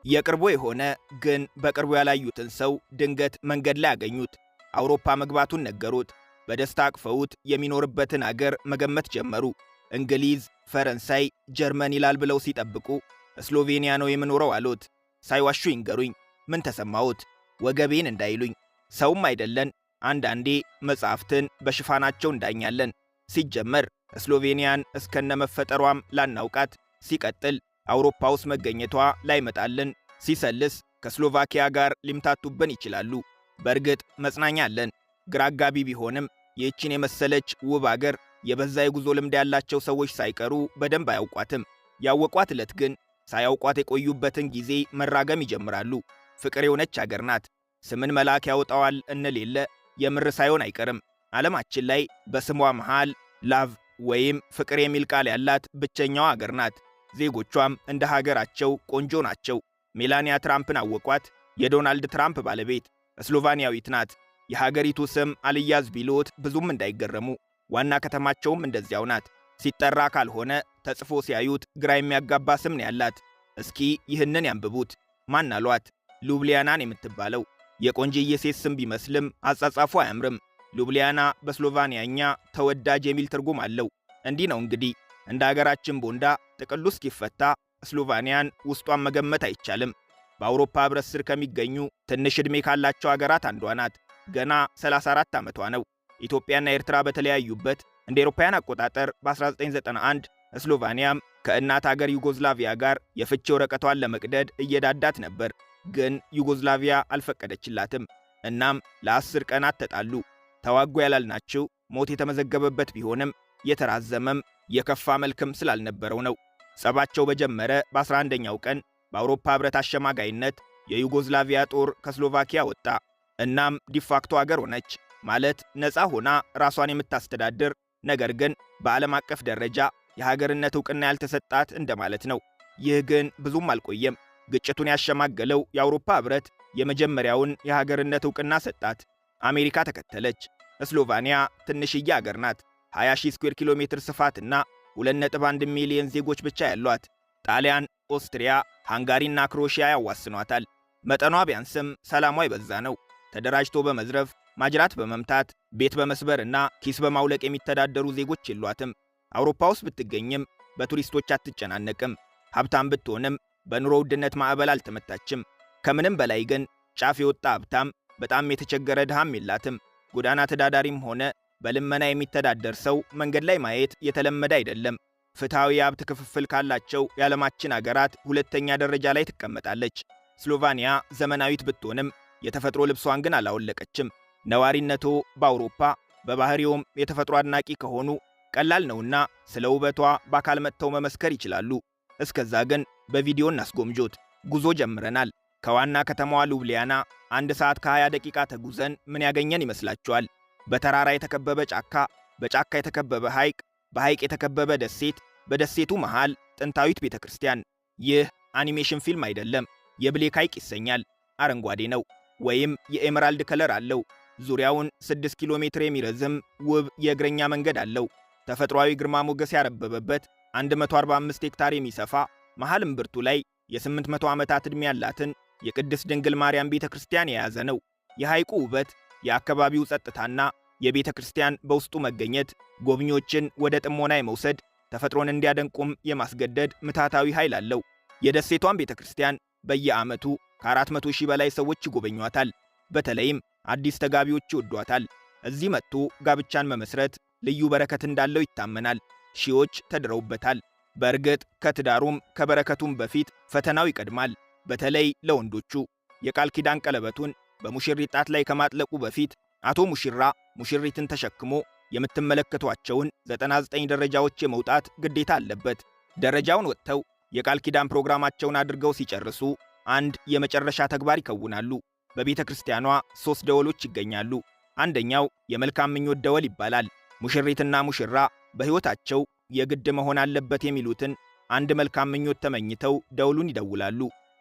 የቅርቡ የሆነ ግን በቅርቡ ያላዩትን ሰው ድንገት መንገድ ላይ አገኙት። አውሮፓ መግባቱን ነገሩት። በደስታ አቅፈውት የሚኖርበትን አገር መገመት ጀመሩ። እንግሊዝ፣ ፈረንሳይ፣ ጀርመን ይላል ብለው ሲጠብቁ ስሎቬንያ ነው የምኖረው አሉት። ሳይዋሹ ይንገሩኝ፣ ምን ተሰማዎት? ወገቤን እንዳይሉኝ። ሰውም አይደለን፣ አንዳንዴ መጽሐፍትን በሽፋናቸው እንዳኛለን። ሲጀመር ስሎቬንያን እስከነመፈጠሯም ላናውቃት፣ ሲቀጥል አውሮፓ ውስጥ መገኘቷ ላይመጣልን፣ ሲሰልስ ከስሎቫኪያ ጋር ሊምታቱብን ይችላሉ። በእርግጥ መጽናኛ አለን። ግራ አጋቢ ቢሆንም ይህችን የመሰለች ውብ አገር የበዛ የጉዞ ልምድ ያላቸው ሰዎች ሳይቀሩ በደንብ አያውቋትም። ያወቋት ዕለት ግን ሳያውቋት የቆዩበትን ጊዜ መራገም ይጀምራሉ። ፍቅር የሆነች አገር ናት። ስምን መልአክ ያወጣዋል እንል የለ፣ የምር ሳይሆን አይቀርም። ዓለማችን ላይ በስሟ መሃል love ወይም ፍቅር የሚል ቃል ያላት ብቸኛዋ አገር ናት። ዜጎቿም እንደ ሀገራቸው ቆንጆ ናቸው። ሜላኒያ ትራምፕን አወቋት? የዶናልድ ትራምፕ ባለቤት ስሎቫኒያዊት ናት። የሀገሪቱ ስም አልያዝ ቢሎት ብዙም እንዳይገረሙ። ዋና ከተማቸውም እንደዚያው ናት። ሲጠራ ካልሆነ ተጽፎ ሲያዩት ግራ የሚያጋባ ስም ነው ያላት። እስኪ ይህንን ያንብቡት። ማን አሏት? ሉብሊያናን የምትባለው የቆንጅዬ ሴት ስም ቢመስልም አጻጻፉ አያምርም። ሉብሊያና በስሎቫኒያኛ ተወዳጅ የሚል ትርጉም አለው። እንዲህ ነው እንግዲህ እንደ አገራችን ቦንዳ ጥቅሉ እስኪፈታ ስሎቫኒያን ውስጧን መገመት አይቻልም። በአውሮፓ ሕብረት ስር ከሚገኙ ትንሽ ዕድሜ ካላቸው አገራት አንዷ ናት። ገና 34 ዓመቷ ነው። ኢትዮጵያና ኤርትራ በተለያዩበት እንደ አውሮፓውያን አቆጣጠር በ1991 ስሎቫኒያም ከእናት አገር ዩጎዝላቪያ ጋር የፍቺ ወረቀቷን ለመቅደድ እየዳዳት ነበር። ግን ዩጎዝላቪያ አልፈቀደችላትም። እናም ለ10 ቀናት ተጣሉ። ተዋጉ ያላልናቸው ሞት የተመዘገበበት ቢሆንም የተራዘመም የከፋ መልክም ስላልነበረው ነው። ጸባቸው በጀመረ በ11ኛው ቀን በአውሮፓ ሕብረት አሸማጋይነት የዩጎዝላቪያ ጦር ከስሎቫኪያ ወጣ። እናም de facto አገር ሆነች። ማለት ነፃ ሆና ራሷን የምታስተዳድር ነገር ግን በዓለም አቀፍ ደረጃ የሀገርነት ዕውቅና ያልተሰጣት እንደማለት ነው። ይህ ግን ብዙም አልቆየም። ግጭቱን ያሸማገለው የአውሮፓ ሕብረት የመጀመሪያውን የሀገርነት ዕውቅና ሰጣት። አሜሪካ ተከተለች። ስሎቫኒያ ትንሽዬ አገር ናት። 20,000 ስኩዌር ኪሎ ሜትር ስፋትና 2.1 ሚሊዮን ዜጎች ብቻ ያሏት። ጣሊያን፣ ኦስትሪያ፣ ሃንጋሪና ክሮሺያ ያዋስኗታል። መጠኗ ቢያንስም ሰላሟ የበዛ ነው። ተደራጅቶ በመዝረፍ፣ ማጅራት በመምታት፣ ቤት በመስበርና ኪስ በማውለቅ የሚተዳደሩ ዜጎች የሏትም። አውሮፓ ውስጥ ብትገኝም በቱሪስቶች አትጨናነቅም። ሀብታም ብትሆንም በኑሮ ውድነት ማዕበል አልተመታችም። ከምንም በላይ ግን ጫፍ የወጣ ሀብታም፣ በጣም የተቸገረ ድሃም የላትም። ጎዳና ተዳዳሪም ሆነ በልመና የሚተዳደር ሰው መንገድ ላይ ማየት የተለመደ አይደለም። ፍትሐዊ የሀብት ክፍፍል ካላቸው የዓለማችን አገራት ሁለተኛ ደረጃ ላይ ትቀመጣለች። ስሎቫኒያ ዘመናዊት ብትሆንም የተፈጥሮ ልብሷን ግን አላወለቀችም። ነዋሪነቶ በአውሮፓ በባህሪውም የተፈጥሮ አድናቂ ከሆኑ ቀላል ነውና ስለ ውበቷ በአካል መጥተው መመስከር ይችላሉ። እስከዛ ግን በቪዲዮ እናስጎምጆት። ጉዞ ጀምረናል። ከዋና ከተማዋ ሉብሊያና 1 ሰዓት ከ20 ደቂቃ ተጉዘን ምን ያገኘን ይመስላችኋል? በተራራ የተከበበ ጫካ፣ በጫካ የተከበበ ሐይቅ፣ በሐይቅ የተከበበ ደሴት፣ በደሴቱ መሃል ጥንታዊት ቤተ ክርስቲያን። ይህ አኒሜሽን ፊልም አይደለም። የብሌክ ሐይቅ ይሰኛል። አረንጓዴ ነው ወይም የ emerald color አለው። ዙሪያውን 6 ኪሎ ሜትር የሚረዝም ውብ የእግረኛ መንገድ አለው። ተፈጥሯዊ ግርማ ሞገስ ያረበበበት 145 ሄክታር የሚሰፋ መሃል እምብርቱ ላይ የ800 ዓመታት ዕድሜ ያላትን የቅድስት ድንግል ማርያም ቤተ ክርስቲያን የያዘ ነው። የሐይቁ ውበት፣ የአካባቢው ጸጥታና የቤተ ክርስቲያን በውስጡ መገኘት ጎብኚዎችን ወደ ጥሞና የመውሰድ፣ ተፈጥሮን እንዲያደንቁም የማስገደድ ምትሃታዊ ኃይል አለው። የደሴቷን ቤተ ክርስቲያን በየዓመቱ ከ400 ሺህ በላይ ሰዎች ይጎበኟታል። በተለይም አዲስ ተጋቢዎች ይወዷታል። እዚህ መጥቶ ጋብቻን መመስረት ልዩ በረከት እንዳለው ይታመናል። ሺዎች ተድረውበታል። በእርግጥ ከትዳሩም ከበረከቱም በፊት ፈተናው ይቀድማል። በተለይ ለወንዶቹ የቃል ኪዳን ቀለበቱን በሙሽሪት ጣት ላይ ከማጥለቁ በፊት አቶ ሙሽራ ሙሽሪትን ተሸክሞ የምትመለከቷቸውን 99 ደረጃዎች የመውጣት ግዴታ አለበት። ደረጃውን ወጥተው የቃል ኪዳን ፕሮግራማቸውን አድርገው ሲጨርሱ አንድ የመጨረሻ ተግባር ይከውናሉ። በቤተ ክርስቲያኗ 3 ደወሎች ይገኛሉ። አንደኛው የመልካም ምኞት ደወል ይባላል። ሙሽሪትና ሙሽራ በሕይወታቸው የግድ መሆን አለበት የሚሉትን አንድ መልካም ምኞት ተመኝተው ደውሉን ይደውላሉ።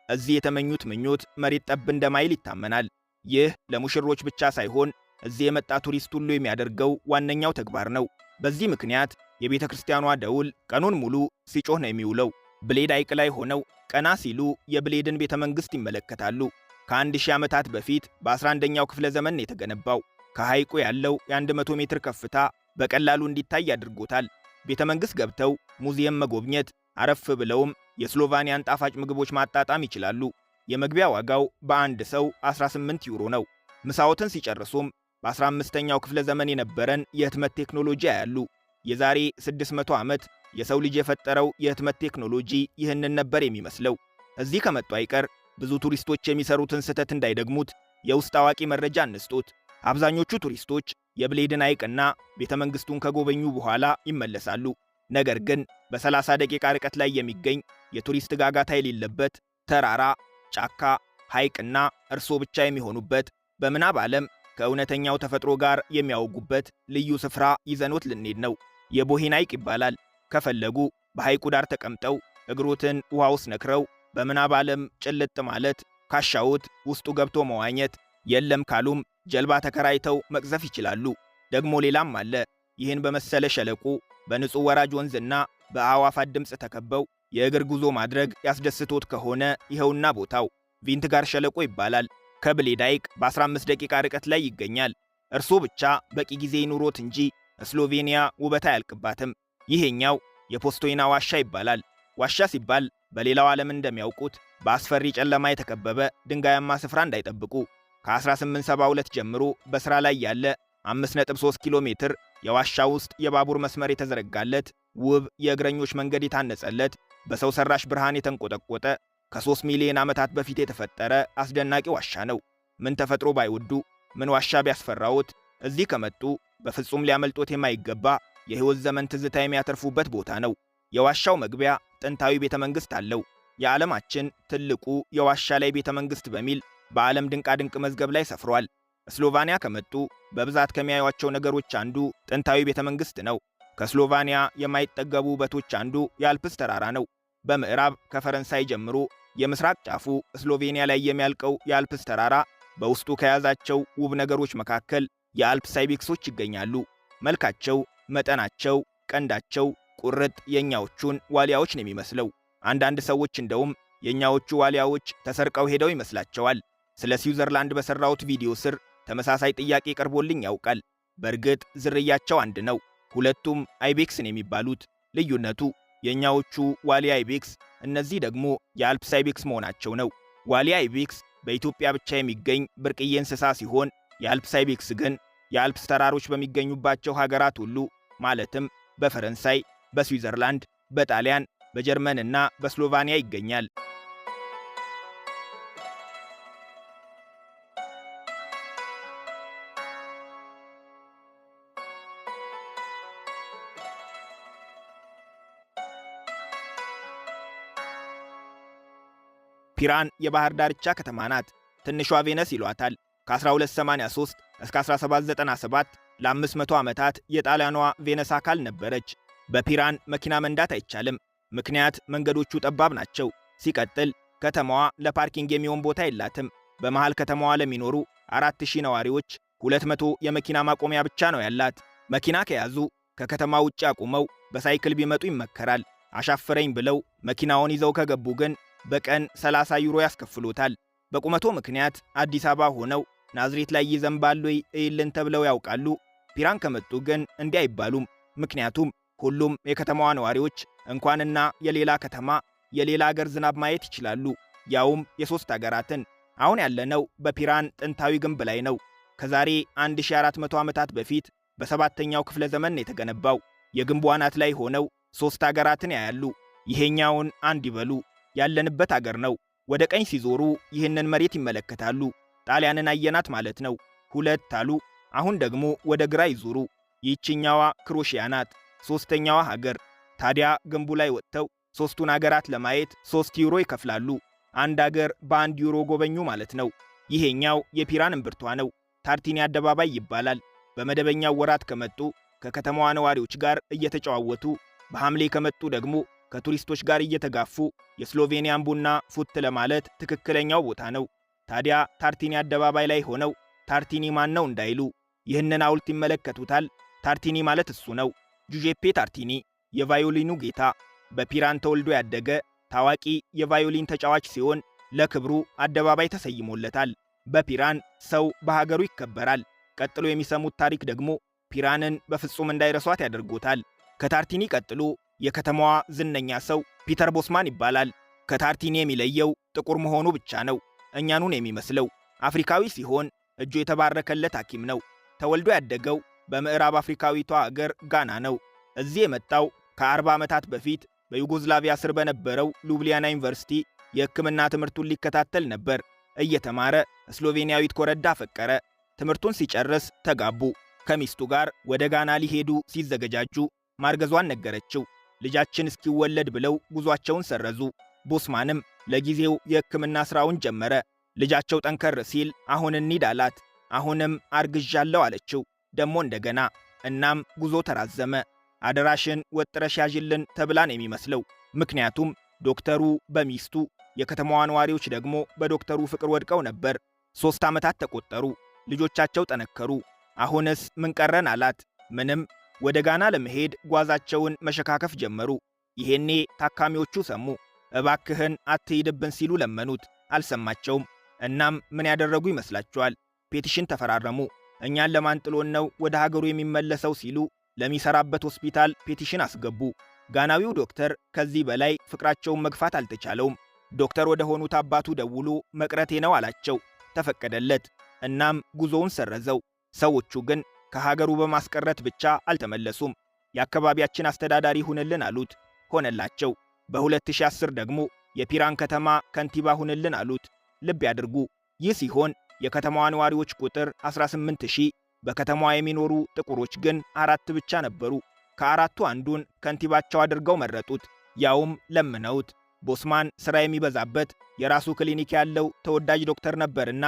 እዚህ የተመኙት ምኞት መሬት ጠብ እንደማይል ይታመናል። ይህ ለሙሽሮች ብቻ ሳይሆን እዚህ የመጣ ቱሪስት ሁሉ የሚያደርገው ዋነኛው ተግባር ነው። በዚህ ምክንያት የቤተ ክርስቲያኗ ደውል ቀኑን ሙሉ ሲጮህ ነው የሚውለው። ብሌድ ሐይቅ ላይ ሆነው ቀና ሲሉ የብሌድን ቤተ መንግሥት ይመለከታሉ። ከ1000 ዓመታት በፊት በ11ኛው ክፍለ ዘመን የተገነባው ከሐይቁ ያለው የ100 ሜትር ከፍታ በቀላሉ እንዲታይ አድርጎታል። ቤተ መንግሥት ገብተው ሙዚየም መጎብኘት፣ አረፍ ብለውም የስሎቫኒያን ጣፋጭ ምግቦች ማጣጣም ይችላሉ። የመግቢያ ዋጋው በአንድ ሰው 18 ዩሮ ነው። ምሳዎትን ሲጨርሱም በ15ኛው ክፍለ ዘመን የነበረን የህትመት ቴክኖሎጂ ያያሉ። የዛሬ 600 ዓመት የሰው ልጅ የፈጠረው የህትመት ቴክኖሎጂ ይህንን ነበር የሚመስለው። እዚህ ከመጡ አይቀር ብዙ ቱሪስቶች የሚሰሩትን ስህተት እንዳይደግሙት የውስጥ አዋቂ መረጃ እንስጦት። አብዛኞቹ ቱሪስቶች የብሌድን ሐይቅና ቤተ መንግሥቱን ከጎበኙ በኋላ ይመለሳሉ። ነገር ግን በ30 ደቂቃ ርቀት ላይ የሚገኝ የቱሪስት ጋጋታ የሌለበት ተራራ፣ ጫካ፣ ሐይቅና እርሶ ብቻ የሚሆኑበት በምናብ ዓለም ከእውነተኛው ተፈጥሮ ጋር የሚያወጉበት ልዩ ስፍራ ይዘኖት ልንሄድ ነው። የቦሂን ሐይቅ ይባላል። ከፈለጉ በሐይቁ ዳር ተቀምጠው እግሮትን ውሃ ውስጥ ነክረው በምናብ ዓለም ጭልጥ ማለት፣ ካሻውት ውስጡ ገብቶ መዋኘት፣ የለም ካሉም ጀልባ ተከራይተው መቅዘፍ ይችላሉ። ደግሞ ሌላም አለ። ይህን በመሰለ ሸለቆ በንጹሕ ወራጅ ወንዝና በአዕዋፋት ድምፅ ተከበው የእግር ጉዞ ማድረግ ያስደስቶት ከሆነ ይኸውና ቦታው ቪንትጋር ሸለቆ ይባላል። ከብሌድ ሐይቅ በ15 ደቂቃ ርቀት ላይ ይገኛል። እርሶ ብቻ በቂ ጊዜ ይኑሮት እንጂ ስሎቬኒያ ውበት አያልቅባትም። ይሄኛው የፖስቶይና ዋሻ ይባላል። ዋሻ ሲባል በሌላው ዓለም እንደሚያውቁት በአስፈሪ ጨለማ የተከበበ ድንጋያማ ስፍራ እንዳይጠብቁ። ከ1872 ጀምሮ በሥራ ላይ ያለ 5.3 ኪሎ ሜትር የዋሻ ውስጥ የባቡር መስመር የተዘረጋለት፣ ውብ የእግረኞች መንገድ የታነጸለት፣ በሰው ሰራሽ ብርሃን የተንቆጠቆጠ፣ ከ3 ሚሊዮን ዓመታት በፊት የተፈጠረ አስደናቂ ዋሻ ነው። ምን ተፈጥሮ ባይወዱ፣ ምን ዋሻ ቢያስፈራዎት፣ እዚህ ከመጡ በፍጹም ሊያመልጦት የማይገባ የሕይወት ዘመን ትዝታ የሚያተርፉበት ቦታ ነው። የዋሻው መግቢያ ጥንታዊ ቤተ መንግሥት አለው። የዓለማችን ትልቁ የዋሻ ላይ ቤተ መንግሥት በሚል በዓለም ድንቃድንቅ መዝገብ ላይ ሰፍሯል። ስሎቫኒያ ከመጡ በብዛት ከሚያዩዋቸው ነገሮች አንዱ ጥንታዊ ቤተ መንግሥት ነው። ከስሎቫኒያ የማይጠገቡ ውበቶች አንዱ የአልፕስ ተራራ ነው። በምዕራብ ከፈረንሳይ ጀምሮ የምስራቅ ጫፉ ስሎቬኒያ ላይ የሚያልቀው የአልፕስ ተራራ በውስጡ ከያዛቸው ውብ ነገሮች መካከል የአልፕስ አይቤክሶች ይገኛሉ። መልካቸው፣ መጠናቸው፣ ቀንዳቸው ቁርጥ የእኛዎቹን ዋሊያዎች ነው የሚመስለው። አንዳንድ ሰዎች እንደውም የእኛዎቹ ዋሊያዎች ተሰርቀው ሄደው ይመስላቸዋል። ስለ ስዊዘርላንድ በሠራሁት ቪዲዮ ስር ተመሳሳይ ጥያቄ ቀርቦልኝ ያውቃል። በእርግጥ ዝርያቸው አንድ ነው። ሁለቱም አይቤክስ ነው የሚባሉት። ልዩነቱ የእኛዎቹ ዋሊያ አይቤክስ፣ እነዚህ ደግሞ የአልፕስ አይቤክስ መሆናቸው ነው። ዋሊያ አይቤክስ በኢትዮጵያ ብቻ የሚገኝ ብርቅዬ እንስሳ ሲሆን የአልፕስ አይቤክስ ግን የአልፕስ ተራሮች በሚገኙባቸው ሀገራት ሁሉ ማለትም በፈረንሳይ፣ በስዊዘርላንድ፣ በጣሊያን፣ በጀርመን እና በስሎቫኒያ ይገኛል። ፒራን የባህር ዳርቻ ከተማ ናት። ትንሿ ቬነስ ይሏታል። ከ1283 እስከ 1797 ለ500 ዓመታት የጣሊያኗ ቬነስ አካል ነበረች። በፒራን መኪና መንዳት አይቻልም፣ ምክንያት መንገዶቹ ጠባብ ናቸው። ሲቀጥል ከተማዋ ለ parking የሚሆን ቦታ የላትም። በመሃል ከተማዋ ለሚኖሩ 4000 ነዋሪዎች 200 የመኪና ማቆሚያ ብቻ ነው ያላት። መኪና ከያዙ ከከተማ ውጭ አቁመው በሳይክል ቢመጡ ይመከራል። አሻፈረኝ ብለው መኪናውን ይዘው ከገቡ ግን በቀን 30 ዩሮ ያስከፍሎታል። በቁመቶ ምክንያት አዲስ አበባ ሆነው ናዝሬት ላይ ይዘንባል ወይ እይልን ተብለው ያውቃሉ። ፒራን ከመጡ ግን እንዲህ አይባሉም። ምክንያቱም ሁሉም የከተማዋ ነዋሪዎች እንኳንና የሌላ ከተማ የሌላ አገር ዝናብ ማየት ይችላሉ፣ ያውም የሦስት አገራትን። አሁን ያለነው በፒራን ጥንታዊ ግንብ ላይ ነው። ከዛሬ 1400 ዓመታት በፊት በሰባተኛው ክፍለ ዘመን የተገነባው። የግንቡ አናት ላይ ሆነው ሦስት አገራትን ያያሉ። ይሄኛውን አንድ ይበሉ፣ ያለንበት አገር ነው። ወደ ቀኝ ሲዞሩ ይህንን መሬት ይመለከታሉ። ጣሊያንን አየናት ማለት ነው። ሁለት አሉ። አሁን ደግሞ ወደ ግራ ይዙሩ። ይህችኛዋ ክሮሺያ ናት፣ ሦስተኛዋ ሀገር። ታዲያ ግንቡ ላይ ወጥተው ሦስቱን አገራት ለማየት 3 ዩሮ ይከፍላሉ። አንድ አገር በ1 ዩሮ ጎበኙ ማለት ነው። ይሄኛው የፒራን እምብርቷ ነው። ታርቲኒ አደባባይ ይባላል። በመደበኛው ወራት ከመጡ ከከተማዋ ነዋሪዎች ጋር እየተጨዋወቱ፣ በሐምሌ ከመጡ ደግሞ ከቱሪስቶች ጋር እየተጋፉ የስሎቬኒያን ቡና ፉት ለማለት ትክክለኛው ቦታ ነው። ታዲያ ታርቲኒ አደባባይ ላይ ሆነው ታርቲኒ ማን ነው እንዳይሉ ይህንን ሐውልት ይመለከቱታል። ታርቲኒ ማለት እሱ ነው። ጁዜፔ ታርቲኒ የቫዮሊኑ ጌታ፣ በፒራን ተወልዶ ያደገ ታዋቂ የቫዮሊን ተጫዋች ሲሆን ለክብሩ አደባባይ ተሰይሞለታል። በፒራን ሰው በሀገሩ ይከበራል። ቀጥሎ የሚሰሙት ታሪክ ደግሞ ፒራንን በፍጹም እንዳይረሷት ያደርጎታል። ከታርቲኒ ቀጥሎ የከተማዋ ዝነኛ ሰው ፒተር ቦስማን ይባላል። ከታርቲኒ የሚለየው ጥቁር መሆኑ ብቻ ነው። እኛኑን የሚመስለው አፍሪካዊ ሲሆን እጁ የተባረከለት ሐኪም ነው። ተወልዶ ያደገው በምዕራብ አፍሪካዊቷ አገር ጋና ነው። እዚህ የመጣው ከ40 ዓመታት በፊት በዩጎዝላቪያ ስር በነበረው ሉብሊያና ዩኒቨርሲቲ የሕክምና ትምህርቱን ሊከታተል ነበር። እየተማረ ስሎቬኒያዊት ኮረዳ አፈቀረ። ትምህርቱን ሲጨርስ ተጋቡ። ከሚስቱ ጋር ወደ ጋና ሊሄዱ ሲዘገጃጁ ማርገዟን ነገረችው። ልጃችን እስኪወለድ ብለው ጉዟቸውን ሰረዙ። ቦስማንም ለጊዜው የሕክምና ሥራውን ጀመረ። ልጃቸው ጠንከር ሲል አሁን እንሂድ አላት። አሁንም አርግዣለሁ አለችው፣ ደሞ እንደገና። እናም ጉዞ ተራዘመ። አደራሽን ወጥረሽ ያዥልን ተብላን የሚመስለው። ምክንያቱም ዶክተሩ በሚስቱ፣ የከተማዋ ነዋሪዎች ደግሞ በዶክተሩ ፍቅር ወድቀው ነበር። 3 ዓመታት ተቆጠሩ። ልጆቻቸው ጠነከሩ። አሁንስ ምን ቀረን አላት። ምንም። ወደ ጋና ለመሄድ ጓዛቸውን መሸካከፍ ጀመሩ። ይሄኔ ታካሚዎቹ ሰሙ። እባክህን አትሂድብን ሲሉ ለመኑት። አልሰማቸውም። እናም ምን ያደረጉ ይመስላችኋል? Petition ተፈራረሙ። እኛን ለማን ጥሎን ነው ወደ ሀገሩ የሚመለሰው ሲሉ ለሚሰራበት ሆስፒታል petition አስገቡ። ጋናዊው ዶክተር ከዚህ በላይ ፍቅራቸውን መግፋት አልተቻለውም። ዶክተር ወደ ሆኑት አባቱ ደውሎ መቅረቴ ነው አላቸው። ተፈቀደለት። እናም ጉዞውን ሰረዘው። ሰዎቹ ግን ከሀገሩ በማስቀረት ብቻ አልተመለሱም። የአካባቢያችን አስተዳዳሪ ሁንልን አሉት። ሆነላቸው። በ2010 ደግሞ የፒራን ከተማ ከንቲባ ሁንልን አሉት። ልብ ያድርጉ፣ ይህ ሲሆን የከተማዋ ነዋሪዎች ቁጥር 18,000፣ በከተማዋ የሚኖሩ ጥቁሮች ግን 4 ብቻ ነበሩ። ከአራቱ አንዱን ከንቲባቸው አድርገው መረጡት፣ ያውም ለምነውት። ቦስማን ሥራ የሚበዛበት የራሱ ክሊኒክ ያለው ተወዳጅ ዶክተር ነበርና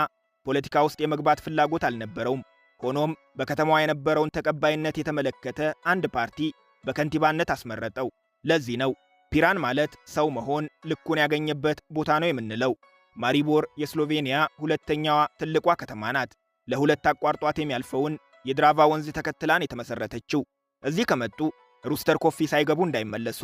ፖለቲካ ውስጥ የመግባት ፍላጎት አልነበረውም። ሆኖም በከተማዋ የነበረውን ተቀባይነት የተመለከተ አንድ ፓርቲ በከንቲባነት አስመረጠው። ለዚህ ነው ፒራን ማለት ሰው መሆን ልኩን ያገኘበት ቦታ ነው የምንለው። ማሪቦር የስሎቬኒያ ሁለተኛዋ ትልቋ ከተማ ናት። ለሁለት አቋርጧት የሚያልፈውን የድራቫ ወንዝ ተከትላን የተመሰረተችው። እዚህ ከመጡ ሩስተር ኮፊ ሳይገቡ እንዳይመለሱ።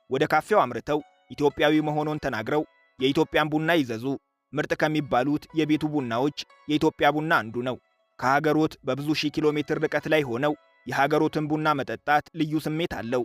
ወደ ካፌው አምርተው ኢትዮጵያዊ መሆኑን ተናግረው የኢትዮጵያን ቡና ይዘዙ። ምርጥ ከሚባሉት የቤቱ ቡናዎች የኢትዮጵያ ቡና አንዱ ነው። ከሀገሮት በብዙ ሺህ ኪሎ ሜትር ርቀት ላይ ሆነው የሀገሮትን ቡና መጠጣት ልዩ ስሜት አለው።